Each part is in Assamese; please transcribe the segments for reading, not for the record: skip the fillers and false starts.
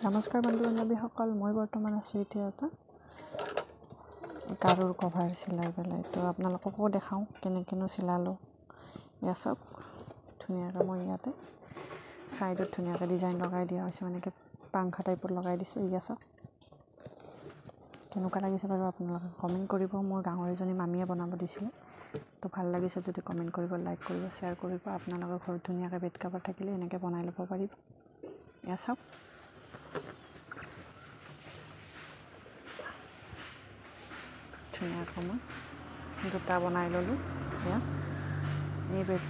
নমস্কাৰ বন্ধু বান্ধৱীসকল, মই বৰ্তমান আছোঁ এতিয়া এটা গাৰুৰ কভাৰ চিলাই পেলাই। তো আপোনালোককো দেখাওঁ কেনেকৈনো চিলালোঁ। এয়া চাওক, ধুনীয়াকৈ মই ইয়াতে ছাইডত ধুনীয়াকৈ ডিজাইন লগাই দিয়া হৈছে, মানে কি পাংখা টাইপত লগাই দিছোঁ। এয়া চাওক, কেনেকুৱা লাগিছে বাৰু আপোনালোকে কমেণ্ট কৰিব। মোৰ গাঁৱৰ এজনী মামীয়ে বনাব দিছিলে, তো ভাল লাগিছে যদি কমেণ্ট কৰিব, লাইক কৰিব, শ্বেয়াৰ কৰিব। আপোনালোকৰ ঘৰত ধুনীয়াকৈ বেড কাভাৰ থাকিলে এনেকৈ বনাই ল'ব পাৰিব। এয়া চাওক, ধুনীয়াকৈ মই দুটা বনাই ল'লোঁ। এয়া এই বেড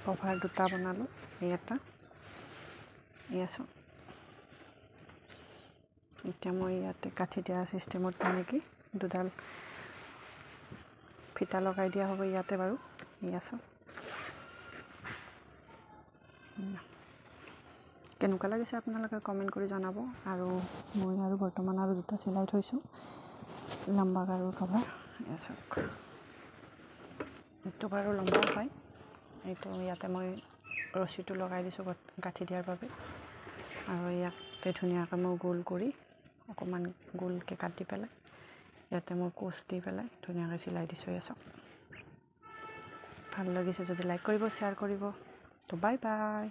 কভাৰ দুটা বনালোঁ, এই এটা, এয়া চাওক। এতিয়া মই ইয়াতে কাঠি দিয়া চিষ্টেমত মানে কি দুডাল ফিটা লগাই দিয়া হ'ব ইয়াতে বাৰু। এয়া চাওক, কেনেকুৱা লাগিছে আপোনালোকে কমেণ্ট কৰি জনাব। আৰু মই আৰু বৰ্তমান আৰু দুটা চিলাই থৈছোঁ লম্বা গাৰুৰ কভাৰ। এয়া চাওক, এইটো বাৰু লম্বা হয়, এইটো ইয়াতে মই ৰছীটো লগাই দিছোঁ গাঁঠি দিয়াৰ বাবে। আৰু ইয়াতে ধুনীয়াকৈ মই গোল কৰি অকণমান গোলকৈ কাটি পেলাই ইয়াতে মই কোচ দি পেলাই ধুনীয়াকৈ চিলাই দিছোঁ। এয়া চাওক, ভাল লাগিছে যদি লাইক কৰিব, শ্বেয়াৰ কৰিব। তো বাই বাই।